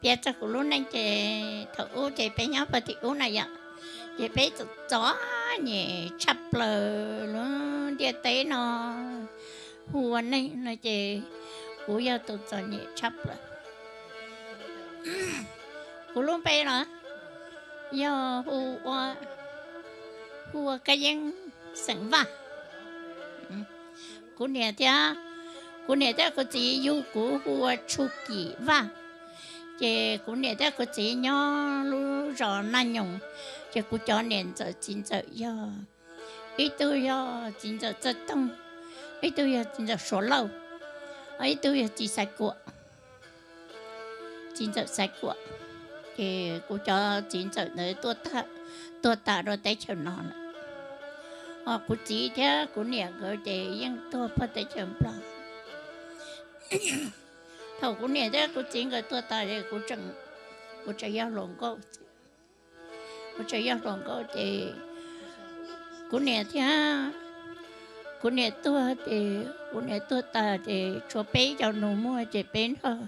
Piav txog kuv lub neej ces thaum ub ces peb nyob puag tim ub na yom, ces peb txom txom nyem tshaj plaws lub ntiaj teb no, hu ua neeg no ces kuv yog tus txom nyem tshaj plaws. Kuv lub npe los yog hu ua, hu ua Kab Yeeb xeem Vaj. Kuv niam thiab, kuv niam thiab kuv txiv yug kuv hu ua Tshu Kim Vaj. Ces kuv niam thiab kuv txiv nyob lub zos Naj Nyoos, ces kuv cov niam ntxawm txiv ntxawm yog, ib tug yog txiv ntxawm Txawj Toog, ib tug yog txiv ntxawm Suav Lauj, ib tug yog txiv Xaiv Kuam, txiv ntxawm Xaiv Kuam. Ces kuv cov txiv ntxawm ntawd tuag tas rau teb chaws no lawm. Ho kuv txiv thiab kuv niam nkawd ces yeej tuag puag teb chaws Nplog. Thaum kuv niam thiab kuv txiv nkawd tuag tas es kuv tseem yog hluas nkauj, kuv tseem yog hluas nkauj ces kuv niam thiab, kuv niam tuag ces kuv niam tuag tas ces tshuav peb cov nus muag ces peb nrog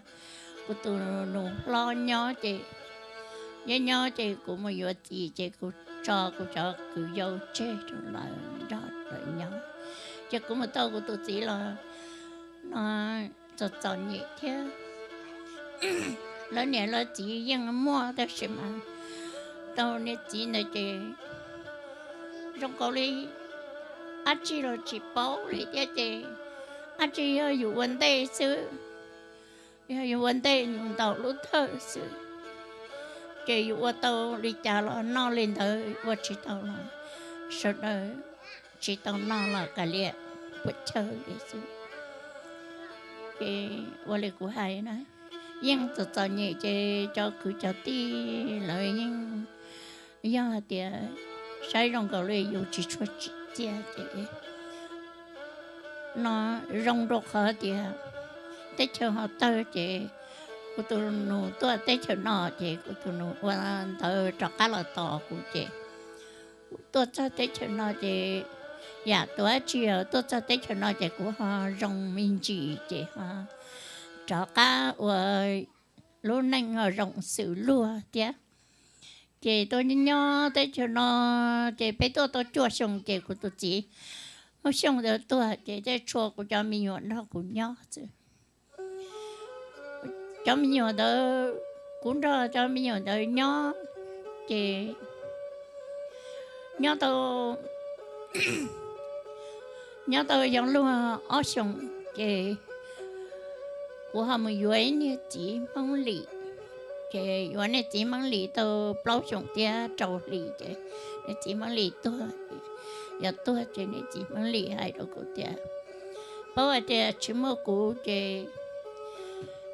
kuv tus nus hlob nyob ces, nyob nyob ces kuv mus yuav txiv ces kuv tso kuv cov kwv yau tseg rau lawv nrog lawv nyob. Ces kuv mus tau kuv tus txiv los no txom txom nyem thiab. Lawv niam lawv txiv yeej muaj tab sis mas tau niam txiv ntawd ces zoo nkaus li dab tsi los tsis paub li thiab ces dab tsi yog yus ua ntej xwb, yog yus ua ntej yus ntaus lub thawj xwb ces yus ua tau li cas los noj li ntawd, ua tsis tau los sawv daws tsis tau noj los kav liam puas chawj li xwb. Ces ua li kuv hais na, yeej txom txom nyem ces cov kwv cov tij lawv yeej, yog hais tias saib zoo nkaus li yus tsis tshua tsim txiaj ces no zoo rau qhov tias teb chaws ho tawg ces kuv tus nus tuaj teb chaws no ces kuv tus nus ua ntawd rov qab los tos kuv ces tuaj txog teb chaws no ces yam tus dab tsi tuaj txog teb chaws no ces kuv ho zoo me ntsis ces ho rov qab ua lub neej ho zoo xws luag thiab. Ces tuaj nyob teb chaws no ces peb tuaj tau cuaj xyoo ces kuv tus txiv muaj xyoo ntawd tuag ces thiaj tshuav kuv cov me nyuam nrog kuv nyob xwb. Cov me nyuam ntawd, kuv nrog cov me nyuam ntawd nyob ces nyob tau, nyob tau xyoo luag ob xyoos ces kuv ho mus yuav ib niag txiv Hmoob Lis. Ces yuav niag txiv Hmoob Lis tau plaub xyoos thiab rau hlis ces niag txiv Hmoob Lis tuag. Yog tuag ces niag txiv Hmoob Lis hais rau kuv tias, paub hais tias tsis muaj kuv ces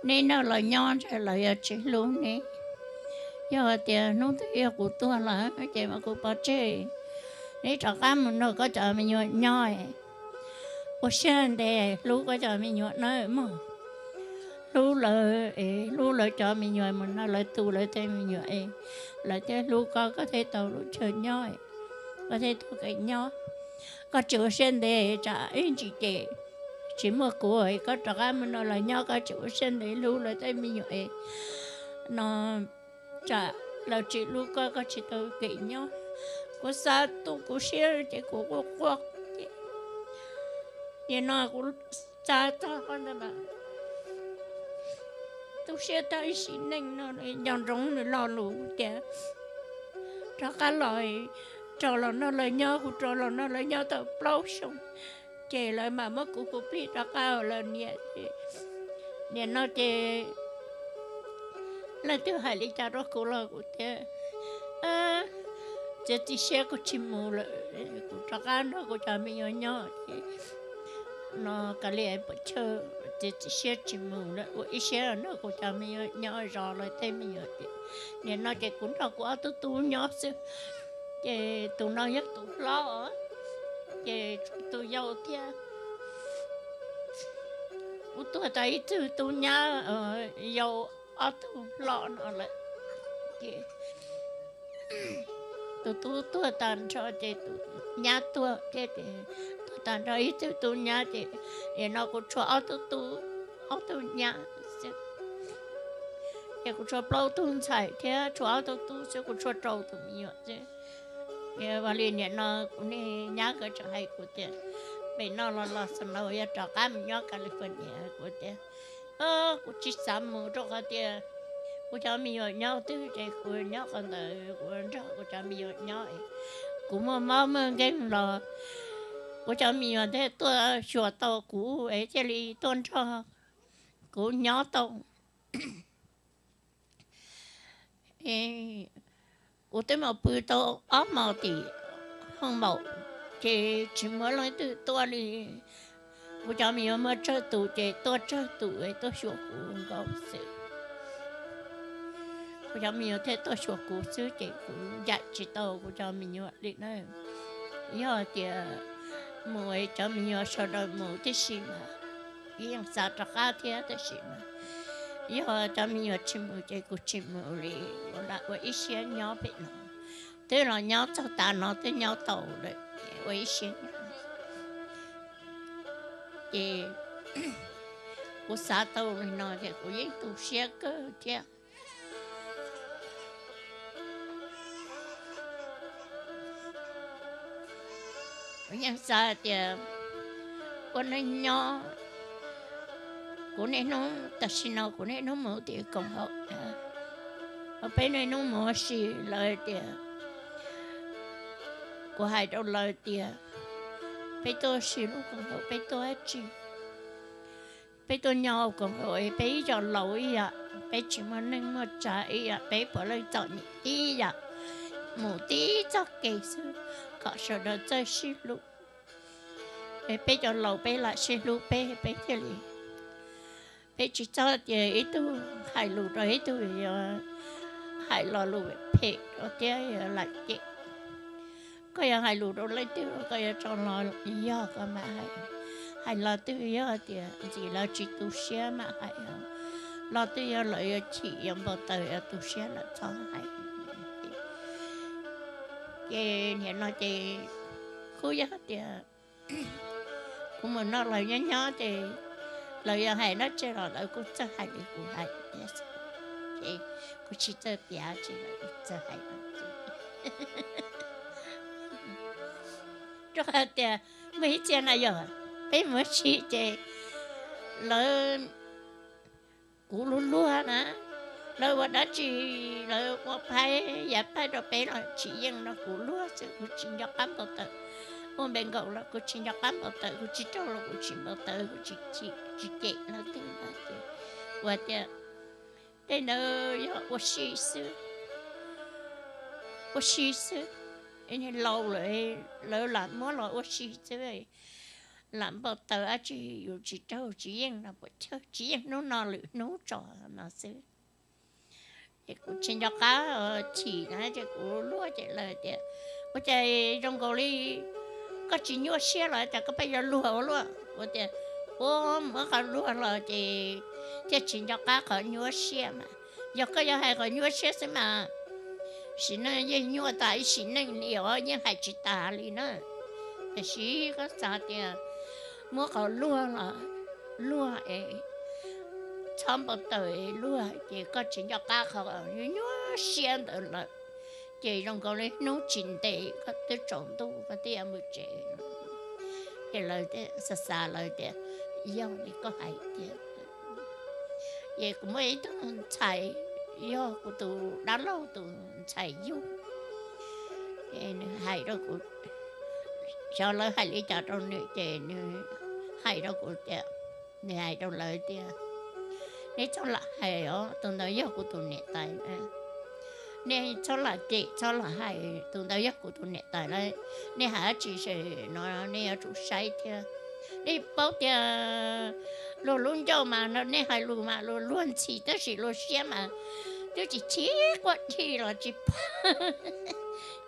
neb nrog lawv nyob ntshe lawv yuav tsis hlub neb. Yog hais tias hnub twg yog kuv tuag lawm ces mas kuv pov tseg, neb rov qab mus nrog koj cov me nyuam nyob, ua siab ntev hlub koj cov me nyuam nawb mog. Hlub lawv es hlub lawv cov me nyuam mus nrog lawv tu lawv tej me nyuam es lawv thiaj hlub koj, koj thiaj tau lub chaw nyob, koj thiaj tau kev nyob. Koj tsis ua siab ntev tsam ib ntsis ces tsis muaj kuv, koj rov qab mus nrog lawv nyob, koj tsis ua siab ntev hlub lawv tej me nyuam es no tsam lawv tsis hlub koj, koj tsis tau kev nyob. Kuv xav tu kuv siab ces kuv quaj quaj ces nim no kuv xav txog qhov ntawd mas tu siab tag ib sim neej no. Nco ntsoov nws lo lus tias rov qab los, rov los nrog lawv nyob, kuv rov los nrog lawv nyob tau plaub xyoo ces lawv mam muab kuv hu plig rov qab lawv niam. Nim no ces leej twg hais li cas rau kuv los kuv tias txiav txim siab kuv tsis mus lawm, kuv rov qab nrog kuv cov me nyuam nyob no kav liam puas chawj, txiav txim siab tsis mus lawm, ua ib siab nrog kuv cov me nyuam nyob zov lawv tej me nyuam. Nim no ces kuv nrog kuv ob tug tub nyob xwb, ces tus no yog tus hlob, ces tus yau thiab. Kuv tuag tau ib tug tub nyab yau, ob tug hlob no lawm ces tus tub tuag tag nrho ces tus nyab tuag thiab ces tuag tag nrho ib tug tub nyab ces nim no kuv tshuav ob tug tub, ob tug nyab. Ces kuv tshuav plaub tug ntxhais thiab tshuav ob tug tub xwb, kuv tshuav rau tus me nyuam xwb. Ua li nim no kuv niag nyab nkawd tseem hais kuv tias, pem no los los xaus no yog rov qab mus nyob California. Kuv tias, kuv tsis xav mus rau qhov tias kuv cov me nyuam nyob twg ces kuv nyob qhov ntawd, kuv nrog kuv cov me nyuam nyob. Kuv muaj mob muaj nkeeg los kuv cov me nyuam thiaj tuaj xyuas tau kuv es thiaj li tuaj nrog kuv nyob tau. Kuv twb mus pw tau ob hmos tim hoo maum, ces tsis muaj leej twg tuaj li. Kuv cov me nyuam muaj tsawg tus ces tuaj tsawg tus tuaj xyuas kuv nkaus xwb. Kuv cov me nyuam thiaj tuaj xyuas kuv xwb ces kuv ncaim tsis tau kuv cov me nyuam li na. Yog tias mus cov me nyuam sawv daws mus tib si mas yeej xav rov qab thiab, tab sis mas yog cov me nyuam tsis mus ces kuv tsis mus li, kuv lam ua ib siab nyob pem no. Twb los nyob txog tav no twb nyob tau lawm, ua ib siab nyob. Ces kuv xav tau li no ces kuv yeej tu siab kawg thiab. Kuv yeej xav tias ua neej nyob, kuv niaj hnub tam sim no kuv niaj hnub mus tim koom haum, peb niaj hnub mus ua si, lawv tias, kuv hais rau lawv tias, peb tuaj ua si lub koom haum peb tuaj dab tsi? Peb tuaj nyob koom haum peb ib co laus ib yam, peb tsis muaj neej muaj tsav ib yam, peb puav leej txom nyem tib yam, mus tib txoj kev xwb, kom sawv daws txawj sib hlub. Es peb cov laus peb lam sib hlub peb, peb thiaj li, peb tsis txhob tias ib tug hais lus rau ib tug, yuav hais lo lus phem rau thiab yuav lam cem. Koj yuav hais lus rau leej twg los koj yuav tso lo yog koj mam hais. Hais lo twg yog tias ntxim lawv tsis tu siab mam hais, lo twg yog lawv yuav chim yuav npau taws yuav tu siab lawm txhob hais. Ces nim no ces kuj yog tias kuv mus nrog lawv nyob nyob ces lawv yuav hais dab tsi los lawv kuj txawj hais li kuv hais thiab, ces kuv tsis txawj piav tsis, lawv kuj txawj hais. Rau qhov tias muaj ib txhia na yog peb mus ua si ces lawv, kuv luag luag na, lawv ua dab tsi, lawv ua phaib yav phaib rau peb los tsis yeej no kuv luag xwb, kuv tsis nco qab npau taws. Ua npe nkaus los kuv tsis nco qab npau taws, kuv tsis raug los kuv tsis npau taws, kuv tsis cem leej twg no ces ua tias tej ntawd yog ua si xwb, ua si xwb. Laus lawm, lawv lam muab los ua si xwb, lam npau taws dab tsi yus tsis raug tsis yeej no puas tsawg, tsis yeej hnub no lwm hnub tso no xwb. Ces kuv tsis nco qab chim na ces kuv luag ces lawv tias, ua cas zoo nkaus li koj tsis nyuaj siab los cas koj pheej yuav luag ua luaj? Kuv tias, ua muab qhov luag los ces thiaj tsis nco qab qhov nyuaj siab mas. Yog koj yuav hais qhov nyuaj siab xwb mas, sim neej yeej nyuaj tas ib sim neej li os, yeej hais tsis tas li na. Tiam sis koj xav tias muab qhov luag los luag es txhob npau taws luag ces koj tsis nco qab qhov nyuaj siab ntawd lawm. Ces zoo nkaus li hnub tsis ntev koj twb tsaus ntuj koj twb yuav mus tsev. Ces lawv xav xav lawv tias, yog li koj hais tiag. Ces kuv muaj ib tug ntxhais, yog kuv tus dab laug tus ntxhais yug, ces nws hais rau kuv, xyov lawv hais li cas rau nws ces nws hais rau kuv tias, nws hais rau lawv tias, nej txhob lam hais os, tus ntawd yog kuv tus niam tais. Nej txhob lam cem txhob lam hais, tus ntawd yog kuv tus niam tais lawm. Nej hais dab tsi no nej yuav tsum saib thiab. Nej paub tias luag lub ncauj mas nej hais lus mas luag luag ntxhi tab sis luag siab mas twb tsis chim quaj dhi los tsis paub.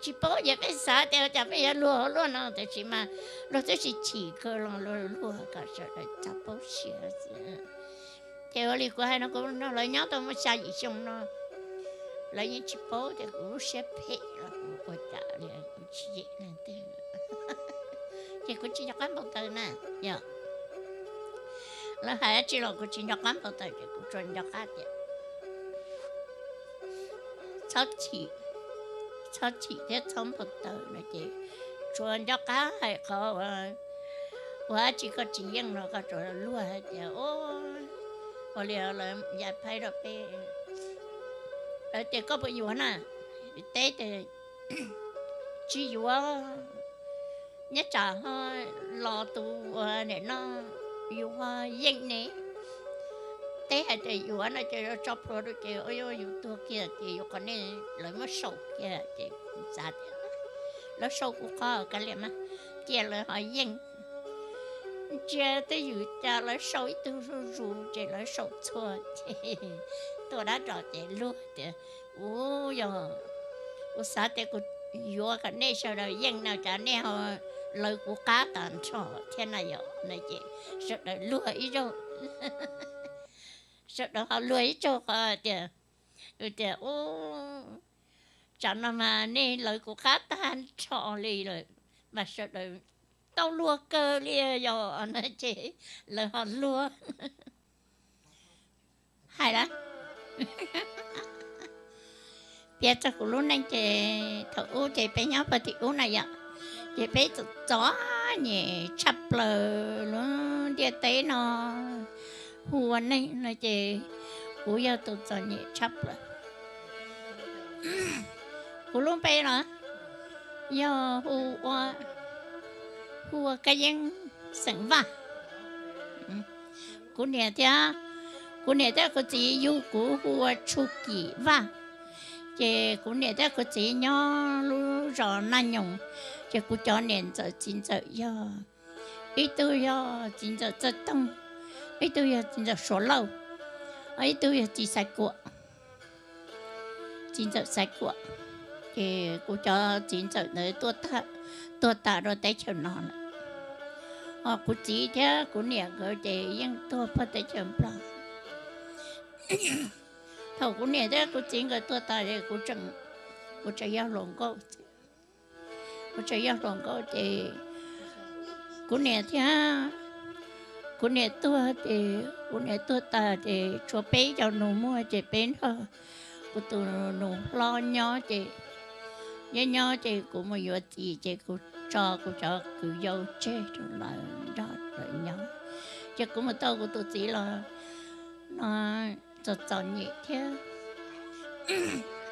Tsis paub ces peb xav tias cas peb yuav luag luaj no tiam sis mas luag twb tsis chim kawg los luag luag kom sawv daws txhob paub siab xwb. Ces ua li kuv hais no kuv nrog lawv nyob tau muaj xya yim xyoo no, lawv yeej tsis paub tias kuv lub siab phem los kuv ua cas li, kuv tsis cem leej twg. Ces kuv tsis nco qab npau taws na, yog lawv hais dab tsi los kuv tsis nco qab npau taws ces kuv tsuas nco qab tias txhob chim, txhob chim thiab txhob npau taws no ces tsuas nco qab hais qhov uas ua dab tsi koj tsis yeej no koj tsuas luag hais tias ua li lawv ya phaib rau peb, lawv tias koj puas yuav na, teb tias tsis yuav, nyob tsam ho los tus uas nim no yus ho yeej ne, teb hais tias yuav no ces tso plhuav rau ces yus tuag kiag ces yus qhov nej lawv muab sau kiag ces xav tias lawv sau kuv qhov kav liam mas cia lawv ho yeej. Ntsia twj ywm cas lawv sau ib tug zuj zus ces lawv sau txhua ces tuaj dab ros ces luag tias ua yog kuv xav tias kuv yuav kom nej sawv daws yeej no cas nej ho lawv kuv qab tag nrho thiab na yom no ces sawv daws luag ib zaug, sawv daws ho luag ib zaug qhov tias, tias u, tsam no mas nej lawv kuv qab tag nrho li lawm, mas sawv daws tau luag kawg li yom no ces lawv ho luag hais lawm. Piav txog kuv lub neej ces thaum ub ces peb nyob pem tim ub na yom, ces peb txom txom nyem tshaj plaws lub ntiaj teb no, hu ua neeg no ces kuv yog tus txom nyem tshaj plaws. Kuv lub npe los yog hu ua, hu ua Kab Yeeb xeem Vaj. Kuv niam thiab, kuv niam thiab kuv txiv yug kuv hu ua Tshu Kim Vaj. Ces kuv niam thiab kuv txiv nyob lub zos Naj Nyoos, ces kuv cov niam ntxawm txiv ntxawm yog, ib tug yog txiv ntxawm Txawj Toog, ib tug yog txiv ntxawm Suav Lauj, ib tug yog txiv Xaiv Kuam. Txiv ntxawm Xaiv Kuam, ces kuv cov txiv ntxawm ntawd tuag tas rau teb chaws no lawm. Ho kuv txiv thiab kuv niam nkawd ces yeej tuag pem teb chaws Nplog. Thaum kuv niam thiab kuv txiv nkawd tuag tas es kuv tseem yog hluas nkauj, kuv tseem yog hluas nkauj ces kuv niam thiab, kuv niam tuag ces kuv niam tuag tas ces tshuav peb cov nus muag ces peb nrog kuv tus nus hlob nyob ces, nyob nyob ces kuv mus yuav txiv ces kuv tso kuv cov kwv yau tseg rau lawv nrog lawv nyob. Ces kuv mus tau kuv tus txiv los no txom txom nyem thiab.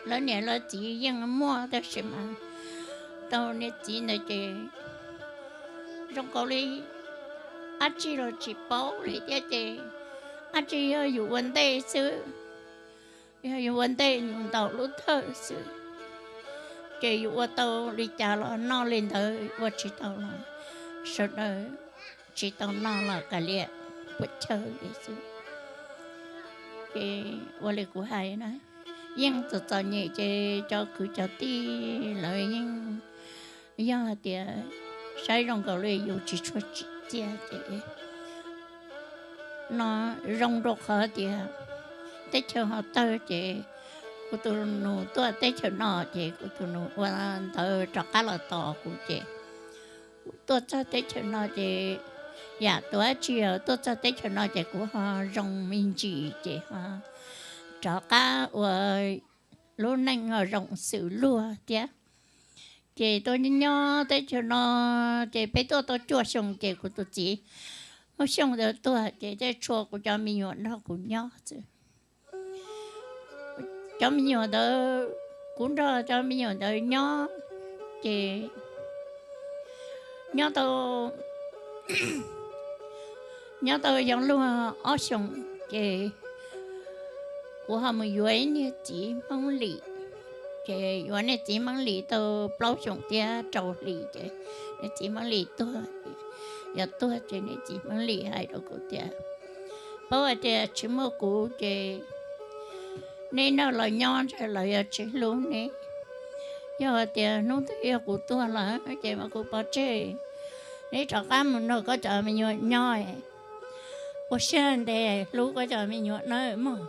Lawv niam lawv txiv yeej muaj tab sis mas tau niam txiv ntawd ces zoo nkaus li dab tsi los tsis paub li thiab ces dab tsi yog yus ua ntej xwb, yog yus ua ntej yus ntaus lub thawj xwb, ces yus ua tau li cas los noj li ntawd, ua tsis tau los sawv daws tsis tau noj los kav liam, puas chawj li xwb. Ces ua li kuv hais na, yeej txom txom nyem ces cov kwv cov tij lawv yeej, yog hais tias saib zoo nkaus li yus tsis tshua tsim txiaj ces no zoo rau qhov tias teb chaws ho tawg ces kuv tus nus tuaj teb chaws no ces kuv tus nus ua ntawv rov qab los tos kuv ces tuaj txog teb chaws no ces yam tus dab tsi tuaj txog teb chaws no ces kuv ho zoo me ntsis ces ho rov qab ua lub neej ho zoo xws luag thiab. Ces tuaj nyob teb chaws no ces peb tuaj tau cuaj xyoo ces kuv tus txiv muab xyoo ntawd tuag ces thiaj tshuav kuv cov me nyuam nrog kuv nyob xwb. Cov me nyuam ntawd, kuv nrog cov me nyuam ntawd nyob ces nyob tau, nyob tau xyoo luag ob xyoos ces kuv ho mus yuav ib niag txiv Hmoob Lis. Ces yuav niag txiv Hmoob Lis tau plaub xyoos thiab rau hlis ces niag txiv Hmoob Lis tuag. Yog tuag ces niag txiv Hmoob Lis hais rau kuv tias, paub hais tias tsis muaj kuv ces neb nrog lawv nyob ntshe lawv yuav tsis hlub neb. Yog hais tias hnub twg yog kuv tuag lawm ces mas kuv pov tseg, neb rov qab mus nrog koj cov me nyuam nyob. Ua siab ntev hlub koj cov me nyuam nawb mog.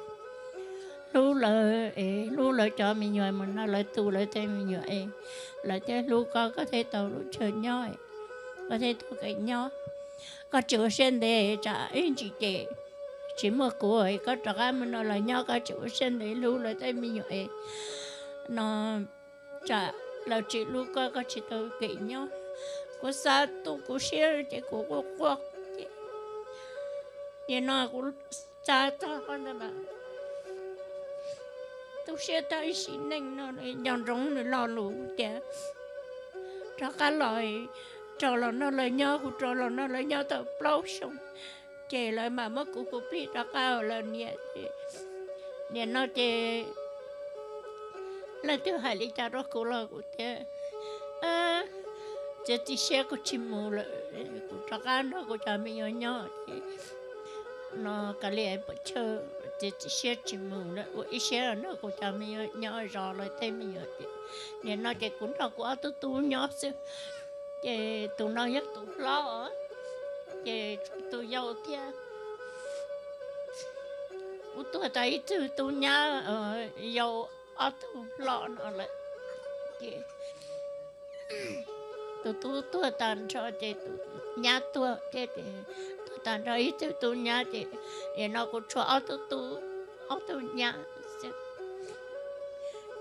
Hlub lawv es hlub lawv cov me nyuam mus nrog lawv tu lawv tej me nyuam es lawv thiaj hlub koj, koj thiaj tau lub chaw nyob, koj thiaj tau kev nyob. Koj tsis ua siab ntev tsam ib ntsis ces tsis muaj kuv, koj rov qab mus nrog lawv nyob, koj tsis ua siab ntev hlub lawv tej me nyuam es no tsam lawv tsis hlub koj, koj tsis tau kev nyob. Kuv xav tu kuv siab ces kuv quaj quaj ces nim no kuv xav txog qhov ntawd mas tu siab tag ib sim neej no, nco ntsoov nws lo lus tias rov qab los, rov los nrog lawv nyob, kuv rov los nrog lawv nyob tau plaub xyoo ces lawv mam muab kuv hu plig rov qab lawv niam. Nim no ces leej twg hais li cas rau kuv los kuv tias txiav txim siab kuv tsis mus lawm, kuv rov qab nrog kuv cov me nyuam nyob ces no kav liam puas chawj, txiav txim siab tsis mus lawm, ua ib siab nrog kuv cov me nyuam nyob zov lawv tej me nyuam ces nim no ces kuv nrog kuv ob tug tub nyob xwb. Ces tus no yog tus hlob, ces tshuav tus yau thiab. Kuv tuag tas ib tug tub nyab yau, ob tug hlob no lawm ces tus tub tuag tag nrho ces tus nyab tuag thiab ces tuag tag nrho ib tug tub nyab ces nim no kuv tshuav ob tug tub, ob tug nyab xwb.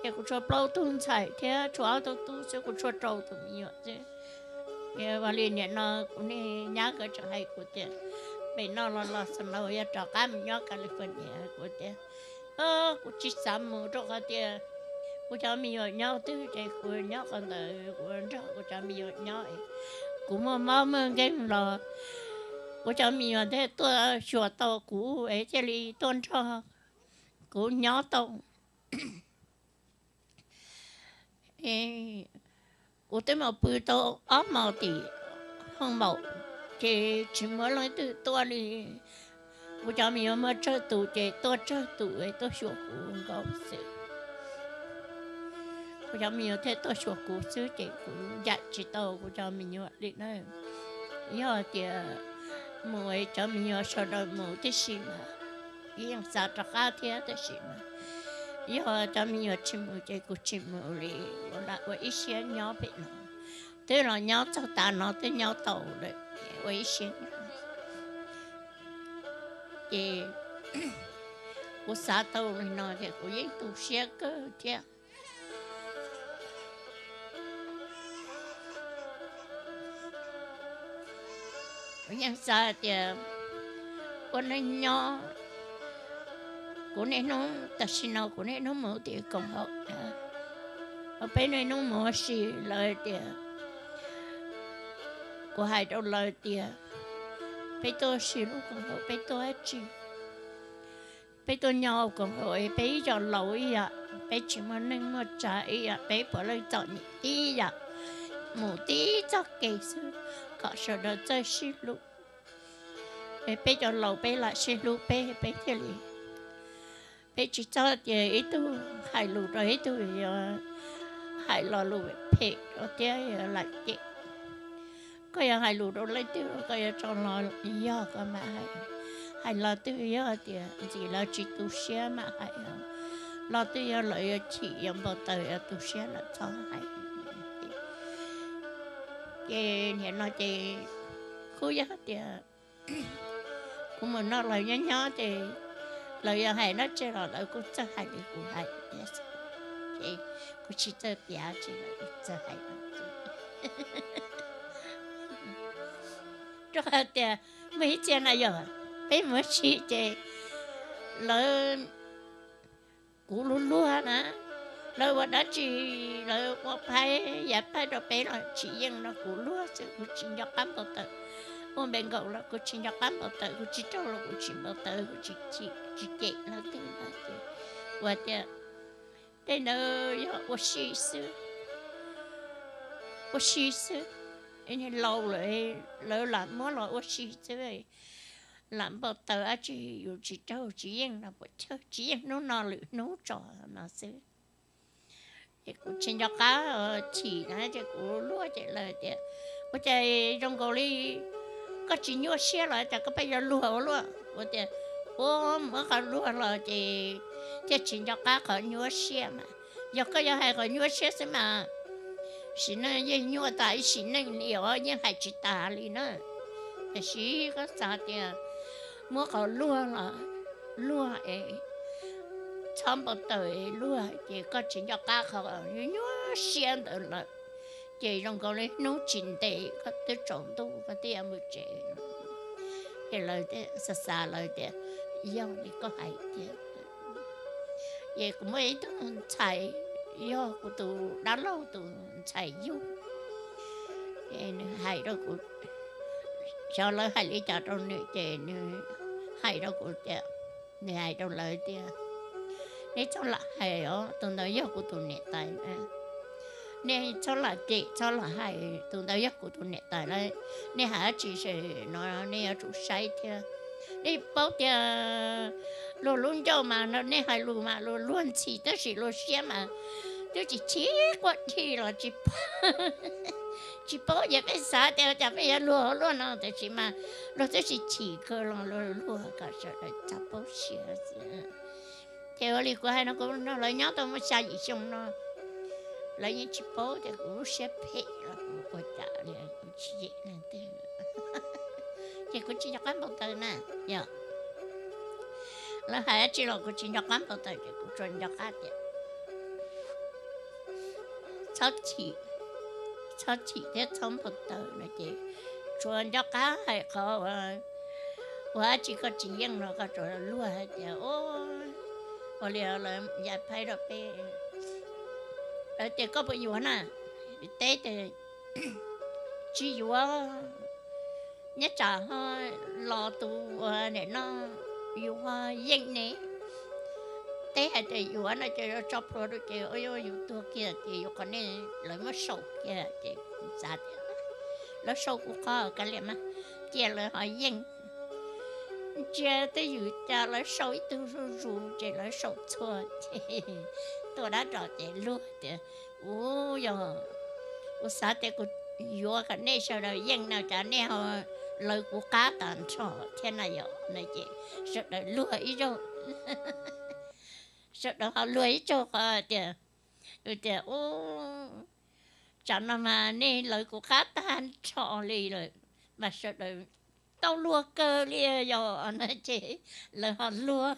Ces kuv tshuav plaub tug ntxhais thiab tshuav ob tug tub xwb, kuv tshuav rau tus me nyuam xwb. Ua li nim no kuv niag nyab nkawd tseem hais kuv tias pem no los los xav no yog rov qab mus nyob California, kuv tias kuv tsis xav mus rau qhov tias kuv cov me nyuam nyob twg ces kuv nyob qhov ntawd, kuv nrog kuv cov me nyuam nyob. Kuv muaj mob muaj nkeeg los kuv cov me nyuam thiaj tuaj xyuas tau kuv es thiaj li tuaj nrog kuv nyob tau. Kuv twb mus pw tau ob hmos tim hoo maum ces tsis muaj leej twg tuaj li. Kuv cov me nyuam muaj tsawg tus ces tuaj tsawg tus es tuaj xyuas kuv nkaus xwb. Kuv cov me nyuam thiaj tuaj xyuas kuv xwb ces kuv ncaim tsis tau kuv cov me nyuam li na. Yog tias mus es cov me nyuam sawv daws mus tib si mas kuv yeej xav rov qab thiab, tab sis mas yog cov me nyuam tsis mus ces kuv tsis mus li, kuv lam ua ib siab nyob pem no. Twb los nyob txog tav no twb nyob tau lawm, ua ib siab nyob. Ces kuv xav tau li no ces kuv yeej tu siab kawg thiab. Kuv yeej xav tias ua neej nyob, kuv niaj hnub tam sim no kuv niaj hnub mus tim koom haum, peb niaj hnub mus ua si lawv tias, kuv hais rau lawv tias peb tuaj ua si lub koom haum peb tuaj dab tsi? Peb tuaj nyob koom haum es peb ib co laus ib yam, peb tsis muaj neej muaj tsav ib yam, peb puav leej txom nyem tib yam, mus tib txoj kev xwb kom sawv daws txawj sib hlub. Es peb cov laus peb lam sib hlub peb, peb thiaj li, peb tsis txhob tias ib tug hais lus rau ib tug yuav hais lo lus phem rau thiab yuav lam cem. Koj yuav hais lus rau leej twg koj yuav tso lo yog koj mam hais. Hais lo twg yog tias ntxim lawv tsis tu siab mam hais, lo twg yog lawv yuav chim yuav npau taws yuav tu siab lawm txhob hais. Ces nim no ces kuj yog tias kuv mus nrog lawv nyob nyob ces lawv yuav hais dab tsi los lawv kuj txawj hais li kuv hais thiab, ces kuv tsis txawj piav tsis, lawv kuj txawj hais no. Rau qhov tias muaj ib txhia na yog peb mus ua si ces lawv, kuv luag luag na, lawv ua dab tsi, lawv ua phaib yav phaib rau peb los tsis yeej no kuv luag xwb, kuv tsis nco qab npau taws. Ua npe nkaus los kuv tsis nco qab npau taws, kuv tsis raug los kuv tsis npau taws, kuv tsis cem leej twg no ces ua tias tej ntawd yog ua si xwb, ua si xwb. Laus lawm, lawv lam muab los ua si xwb, lam npau taws dab tsi yus tsis raug tsis yeej no puas chawj, tsis yeej hnub no lwm hnub tso no xwb. Ces kuv tsis nco qab chim na ces kuv luag ces lawv tias ua cas zoo nkaus li koj tsis nyuaj siab los cas koj pheej yuav luag ua luaj. Kuv tias ua muab qhov luag los ces thiaj tsis nco qab qhov nyuaj siab mas. Yog koj yuav hais qhov nyuaj siab xwb mas sim neej yeej nyuaj tas ib sim neej li os, yeej hais tsis tas li na. Tiam sis koj xav tias muab qhov luag los luag es txhob npau taws luag ces koj tsis nco qab qhov nyuaj nyuaj siab ntawd lawm. Ces zoo nkaus li hnub tsis ntev koj twb tsaus ntuj koj twb yuav mus tsev. Ces lawv xav xav lawv tias, yog li koj hais tiag. Ces kuv muaj ib tug ntxhais, yog kuv tus dab laug tus ntxhais yug, ces nws hais rau kuv, xyov lawv hais li cas rau nws ces nws hais rau kuv tias, nws hais rau lawv tias, nej txhob lam hais os, tus ntawd yog kuv tus niam tais. Nej txhob lam cem txhob lam hais, tus ntawd yog kuv tus niam tais lawm. Nej hais dab tsi no nej yuav tsum saib thiab. Nej paub tias luag lub ncauj mas no nej hais lus mas luag luag ntxhi tab sis luag siab mas twb tsis chim quaj dhi los tsis paub. Tsis paub ces peb xav tias cas peb yuav luag luaj no tiam sis mas luag twb tsis chim kawg los luag luag kom sawv daws txhob paub siab. Ces ua li kuv hais no kuv nrog lawv nyob tau muaj xya yim xyoo no, lawv yeej tsis paub tias kuv lub siab phem los kuv ua cas li, kuv tsis yeem leej twg. Ces kuv tsis nco qab npau taws na, yog lawv hais dab tsi los kuv tsis nco qab npau taws ces kuv tsuas nco qab tias txhob chim, txhob chim thiab txhob npau taws no ces tsuas nco qab hais qhov ua dab tsi koj tsis yeej no koj tsuas luag hais tias, ua li lawv ya phaib rau peb, lawv tias koj puas yuav na, teb tias tsis yuav, nyob tsam ho los tus ua nim no yus ho yeej ne. Teb hais tias yuav no ces yuav tso plhuav rau ces yus tuag kiag ces yus qhov nej lawv muab sau kiag ces xav tias lawv sau kuv qhov kav liam mas cia lawv ho yeej. Ntsia twj ywm cas lawv sau ib tug zuj zus ces lawv sau txhua ces tuaj dab ros ces luag tias, ub, yog kuv xav tias kuv yuav kom nej sawv daws yeej no cas nej ho lawv kuv qab tag nrho thiab na yom no ces sawv daws luag ib zaug. Sawv daws ho luag ib zaug qhov tias, tias, ub, tsam no mas nej lawv kuv qab tag nrho li lawm, mas sawv daws tau luag kawg li yog no ces lawv ho luag.